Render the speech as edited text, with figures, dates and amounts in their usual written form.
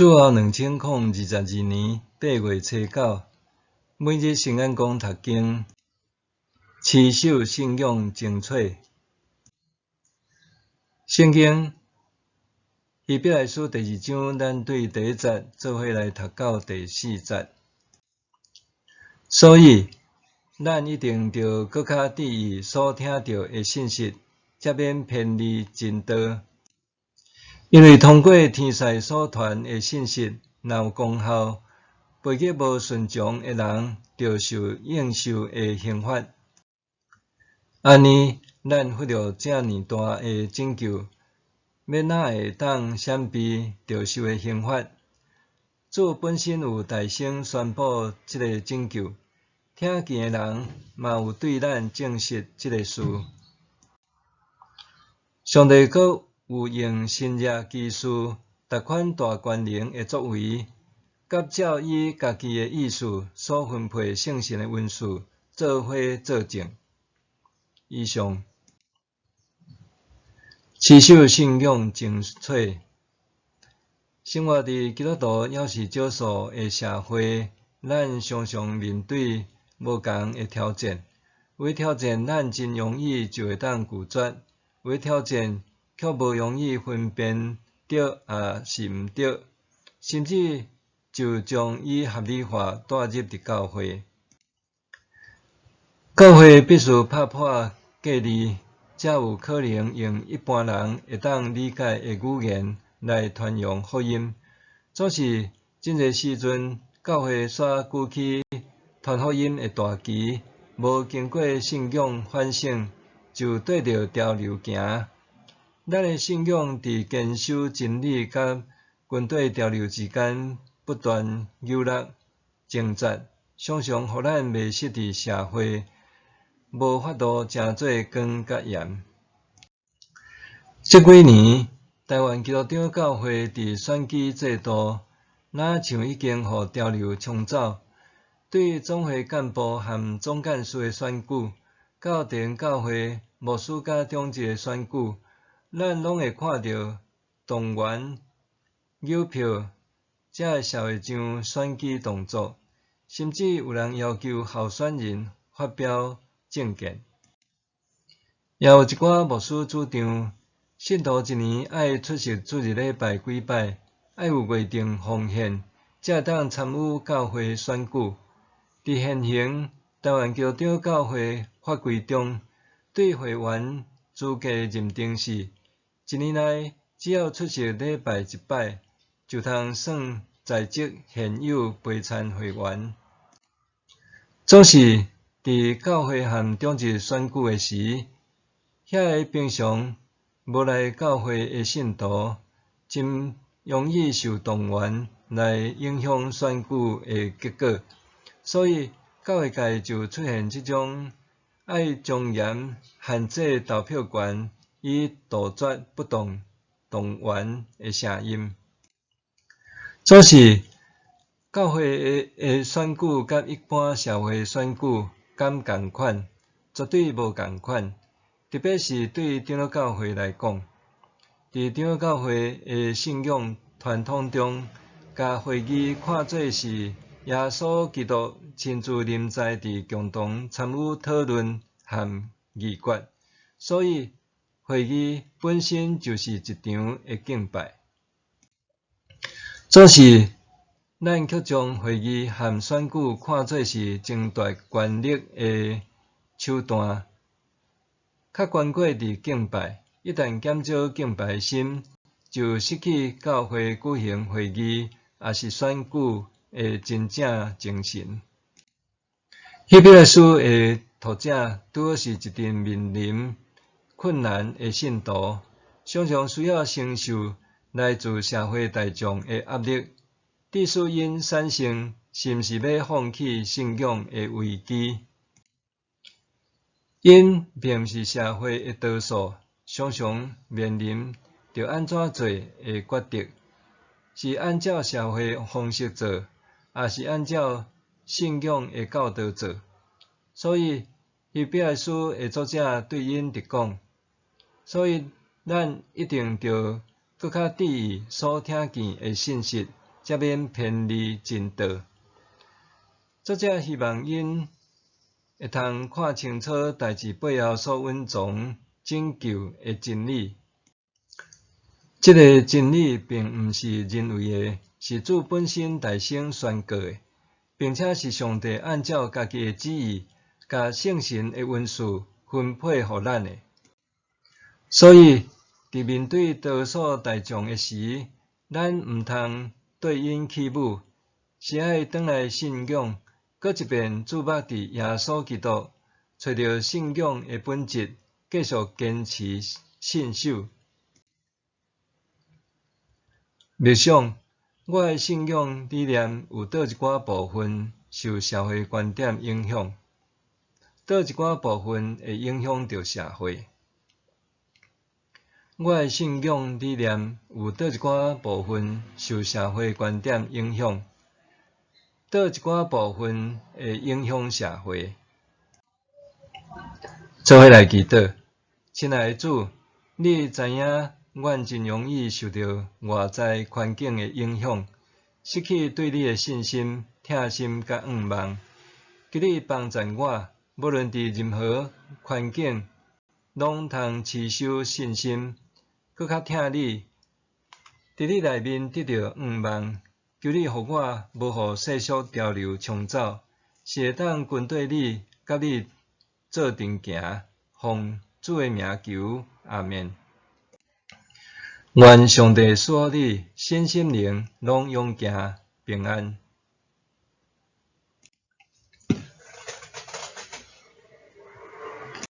主後2022年8月初9，每日聖眼光讀經，持守信仰精粹。聖經希伯來書第二章，咱對第一節做伙來讀到第四節。所以，咱一定著閣較注意所聽著的信息，才免偏離真道。因為通過天使所傳的信息，若有功效，背逆無順從的人，著受應受的刑罰。按呢，咱忽略遮爾大的拯救，欲哪會當閃避著受的刑罰？主本身有大聲宣布這个拯救，聽見的人嘛有對咱證實這个事。上帝閣有用神蹟奇事，逐款大權能的作為，佮照伊家己的意思所分配聖神的恩賜，做伙做證。以上，持守信仰精粹。生活佇基督徒猶是少數的社會，咱常常面對無仝的挑戰。有的挑戰咱真容易就會當拒絕，有的挑戰卻無容易分辨對抑是毋對，甚至就將伊合理化帶入佇教會。教會必須拍破隔離，才有可能用一般人會當理解的語言來傳揚福音。總是真濟時陣，教會煞舉起傳福音的大旗，無經過信仰反省，就綴著潮流行。咱的信仰佇堅守真理佮跟綴潮流之間不斷扭搦掙扎，常常予咱迷失佇社會，無法度成做光佮鹽。這幾年，台灣基督長教會佇選舉制度，若像已經予潮流沖走。對總會幹部和總幹事的選舉，到地方教會牧師佮長執的選舉，咱攏會看著動員、扭票，這个社會上選舉動作，甚至有人要求候選人發表政見。也有一寡牧師主張，信徒一年愛出席主日禮拜幾擺，愛有月定奉獻，才會當參與教會選舉。佇現行台灣基督長教會法規中，對會員資格認定是，一年內只要出席禮拜一擺，就通算在職現有陪餐會員。總是佇教會和長執選舉的時，遐个平常無來教會的信徒，真容易受動員來影響選舉的結果，所以教會界就出現這種愛莊嚴限制投票權，以杜絕不當動員的聲音。總是教會的選舉佮一般社會選舉敢仝款？絕對無仝款。特別是對長老教會來講，佇長老教會的信仰傳統中，共會議看做是耶穌基督親自臨在佇共同參與討論和議決，所以會議本身就是一場的敬拜。總是，咱卻將會議和選舉看做是爭奪權力的手段，較懸過佇敬拜。一旦減少敬拜心，就失去教會舉行會議抑是選舉的真正精神。希伯來書的作者拄好是一陣面臨困難的信徒，常常需要承受來自社會大眾的壓力，致使𪜶產生是毋是欲放棄信仰的危機。𪜶並毋是社會的多數，常常面臨著按怎做的抉擇，是按照社會方式做，抑是按照信仰的教導做。所以希伯來書的作者對𪜶直講，所以咱一定著閣較注意所聽見的信息，才免偏離真道。作者希望𪜶會通看清楚代誌背後所蘊藏拯救的真理。這个真理並毋是人為的，是主本身代先宣告的，並且是上帝按照家己的旨意，共聖神的恩賜分配予咱的。所以，佇面對多數大眾的時，咱毋通對𪜶起舞，是愛轉來信仰，閣一遍注目佇耶穌基督，揣著信仰的本質，繼續堅持信守。默想，我的信仰理念有佗一寡部分受社會觀點影響，佗一寡部分會影響著社會。我的信仰理念有佗一寡部分受社會觀點影響，佗一寡部分會影響社會。做伙來祈禱，親愛的主，你知影阮真容易受著外在環境的影響，失去對你的信心、疼心佮向望。求你幫贊我，無論佇任何環境，攏通持守信心，閣較疼你。佇你內面得著向望，求你予我無予世俗潮流沖走，是會當跟綴你，佮你做陣行，奉主的名求，阿們。願上帝賜福你，身心靈攏勇健平安。